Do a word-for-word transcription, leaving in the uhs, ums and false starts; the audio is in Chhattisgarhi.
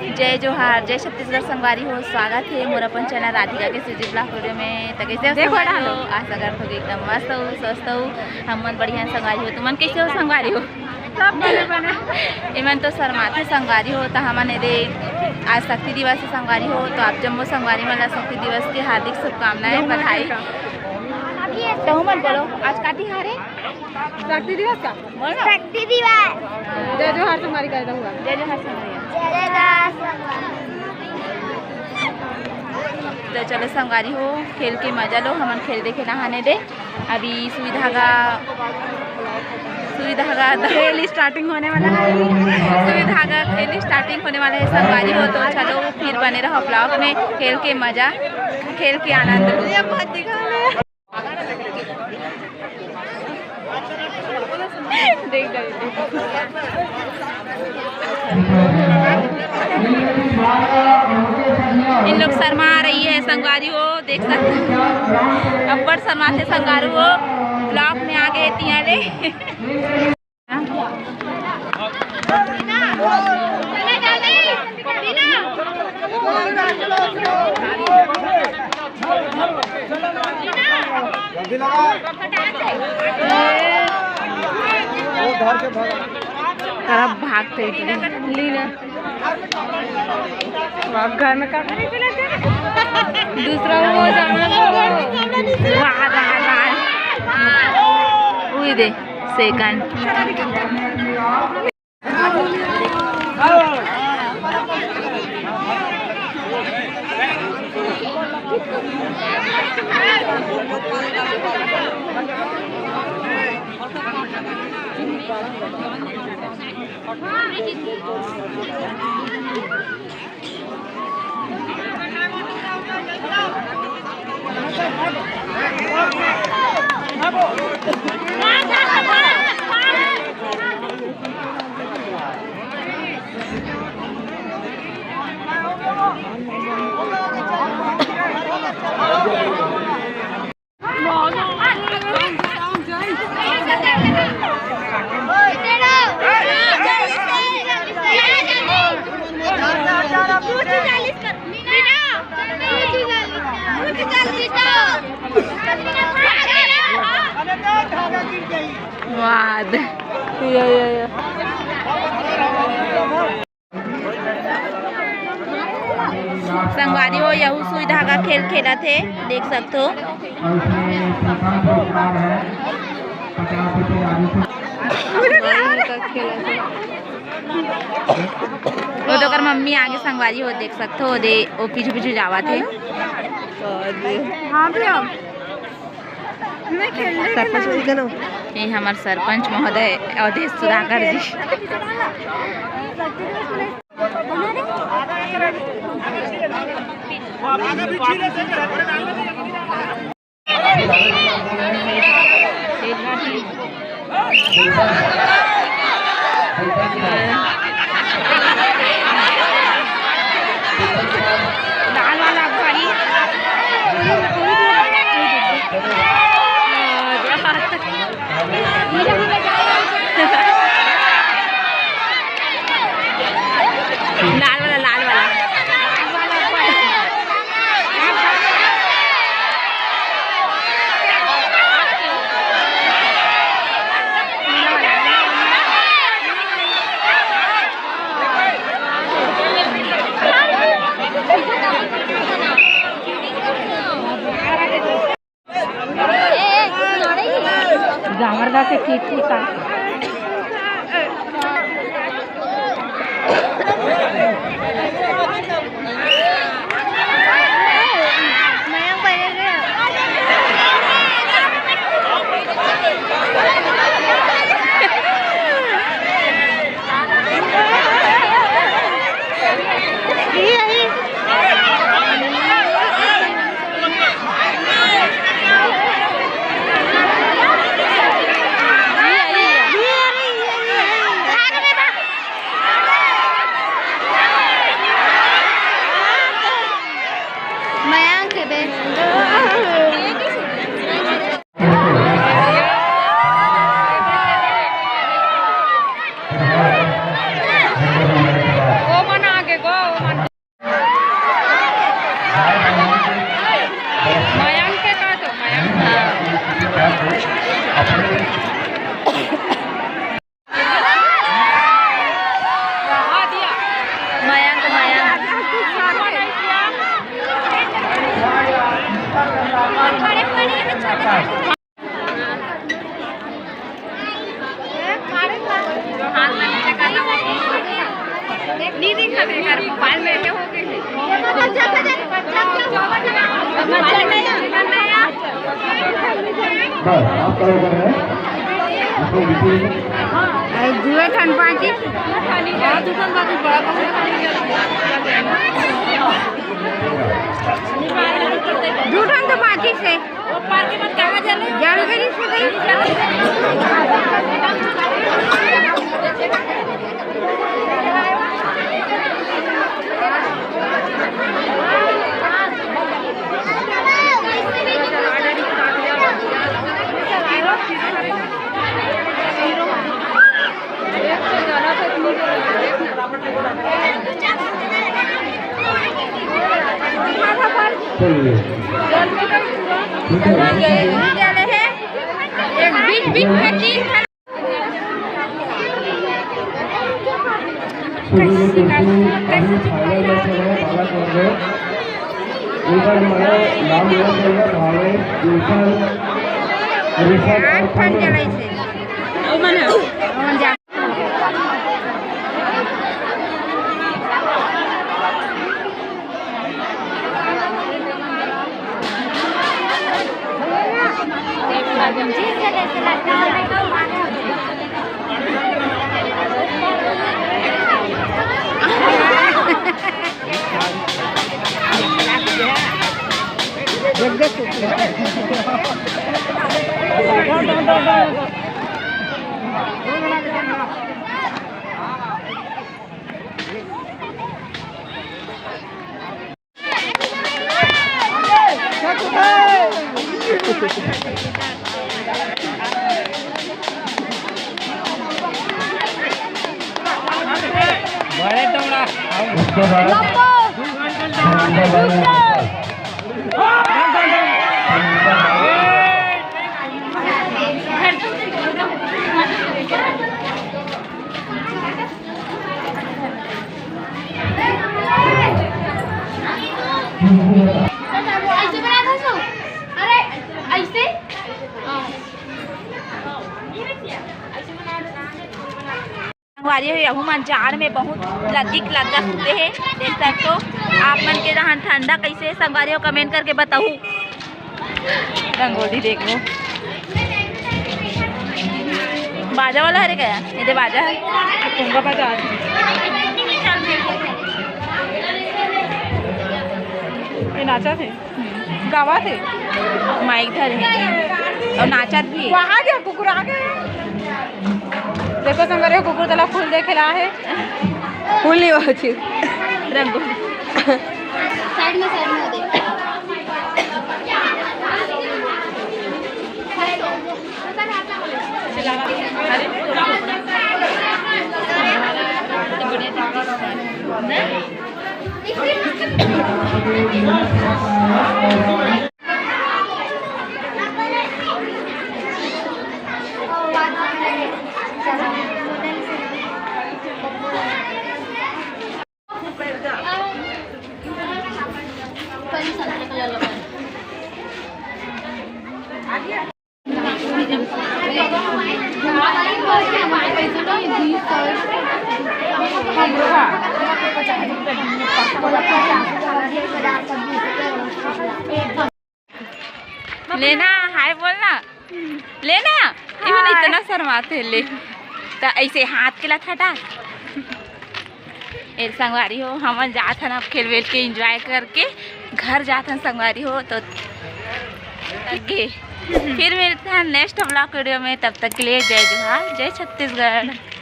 जय जोहार, जय छत्तीसगढ़ संगवारी हो, स्वागत हे मोर अपन चैनल राधिका के CG vlog video में। त कइसे हो देखो संगवारी ना हो? लो। आशा करत हो कि एकदम मस्त हो, स्वस्थ हो। हमन बढ़िया संगवारी हो, तुमन कइसे हो संगवारी हो? सब बने बने। एमन तो शर्माथे संगवारी हो, त हमन एदे आज शक्ति दिवस हे संगवारी हो, त आप जम्मो संगवारी मन ला शक्ति दिवस के हार्दिक शुभकामनाएं, बधाई। त हमन बोलो, आज का तिहार हे? शक्ति दिवस का? बोलो। शक्ति दिवस। जय जोहार संगवारी कर दो। जय जोहार संगवारी। जय जोहार। त चलो संगवारी हो, खेल के मजा लो, हमन खेल देखे नहाने दे। अभी सुई धागा, सुई धागा खेल starting होने वाला है। सुई धागा खेल starting होने वाला है संगवारी हो, तो चलो फिर बने रहो vlog में, खेल के मजा, खेल के आनंद लो। ये बहुत दिखा रहे हैं। देख, देख, देख। इन लोग शर्मा रही है संगवारी हो, देख सकते हो। अब्बड़ शर्माथे संगवारी हो, vlog में आगे तिया ले। अरे भागथे लीना। वाह, घर में का करे? दूसरा वो जाना तो वाह, वाह, वाह। उई दे, second। वाह, ये, ये, ये। संगवारी हो, यहू सुई धागा खेल खेलत हे, देख सकथो। वो तो ओकर मम्मी आगे संगवारी हो, देख सकथो, ओदे, ओ पीछू पीछू जावत हे। हाँ भैया। सरपंच जी, चलो। ये हमर सरपंच महोदय अवधेश सुधाकर जी। दाल वाला भाई। लाल वाला, लाल वाला। जांगर गा के ठीक ठीक का। बस, आपका हो गया है। आपको बिल्कुल अरे, जुए ठन बाकी। दू ठन तो बाकी से। जानकारी से गई। ऐसे बना दो सो। अरे, ऐसे? हाँ। संगवारी हो, यहू मन जाड़ में बहुत लदिक लद्दा सुते हे। देख सकथो आप मन के रहन ठंडा कैसे हे संगवारी हो, comment करके बताहू। रंगोली देखो, बाजा वाला हरे गया, ये दे बाजा है। कुंगा बाजा। ये नाचा थे। गावत हे। माइक धरे हे। अउ नाचत भी हे। वहाँ गया कुकुर आ गया। देखो संगवारी हो, कुकुर तला फूल देखे ला हे। फूल नहीं वो चीज। रंगोली। Side में, side में दे। लेना, हाय बोलना। लेना, ये मन हाय। इतना शर्माथे ले। त ऐसे हाथ के ला हटा। ए संगवारी हो, हमन जात हन अब खेल वेल के enjoy करके घर जात हन संगवारी हो। तो आगे फिर मिलते हैं next vlog video में, तब तक के लिए जय जोहार, जय छत्तीसगढ़।